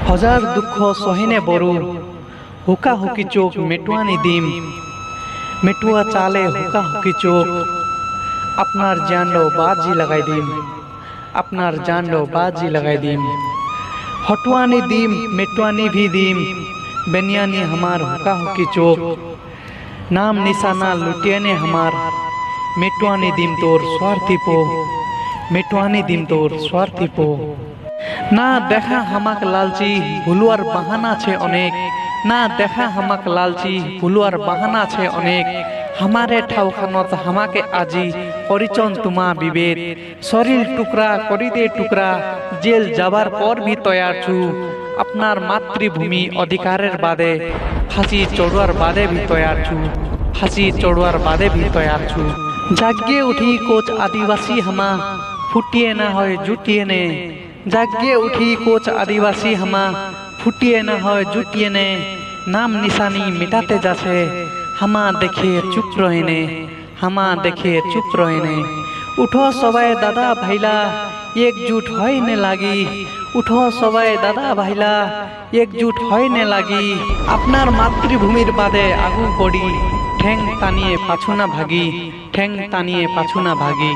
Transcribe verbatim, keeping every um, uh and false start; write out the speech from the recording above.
হাজাৰ দুখ সহেনে বড়ো, হুকা হুকি চোক মেটুৱানি দিম। মেটুৱা চালে হুকা হুকি চোক, আপোনাৰ জানলো বাজি লগাই দিম। আপোনাৰ জানলো বাজি লগাই দিম। হটুৱানি দিম, মেটুৱানি ভি দিম। বেনিয়ানি হামাৰ হুকা হুকি চোক। নাম নিচানা লুটিয়েনে হামাৰ, মেটুৱানি দিম তোৰ স্বাৰ্থী পো, মেটুৱানি দিম তোৰ স্বাৰ্থী পো। না দেখা হামাক লালচি, ভুলুৱাৰ বাহানা আছে অনেক। না দেখা হামাক লালচি, ভুলুৱাৰ বাহানা আছে অনেক। হামাৰে ঠাউখানত হামাকে আজি কৰিচন তোমা বিভেদ। শৰীৰ টুকুৰা কৰি দে টুকুৰা, জেল যাবাৰ পৰ ভি তৈয়াৰ ছু। আপোনাৰ মাতৃভূমি অধিকাৰৰ বাদে ফাঁচী চড়োৱাৰ বাদে ভি তৈয়াৰ ছু। ফাঁচী চড়োৱাৰ বাদে ভি তৈয়াৰ ছু। জাগে উঠি কোচ আদিবাসী হামা, ফুটিয়ে না হয় জুটিয়ে নে। জাগে উঠি কোচ আদিবাসী হামা, ফুটিয়ে না হয় জুটিয়ে নে। নাম নিচানি মিটাতে যাছে, হামা দেখে চুপ রহেনে। হামা দেখে চুপ রহেনে। উঠো সবাই দাদা ভাইলা, একজুট হয়নে লাগি। উঠো সবাই দাদা ভাইলা, একজুট হয়নে লাগি। আপোনাৰ মাতৃভূমিৰ বাদে আগু বঢ়ি, ঠেং টানিয়ে পাছু না ভাগি, ঠেং টানিয়ে পাছু না ভাগি।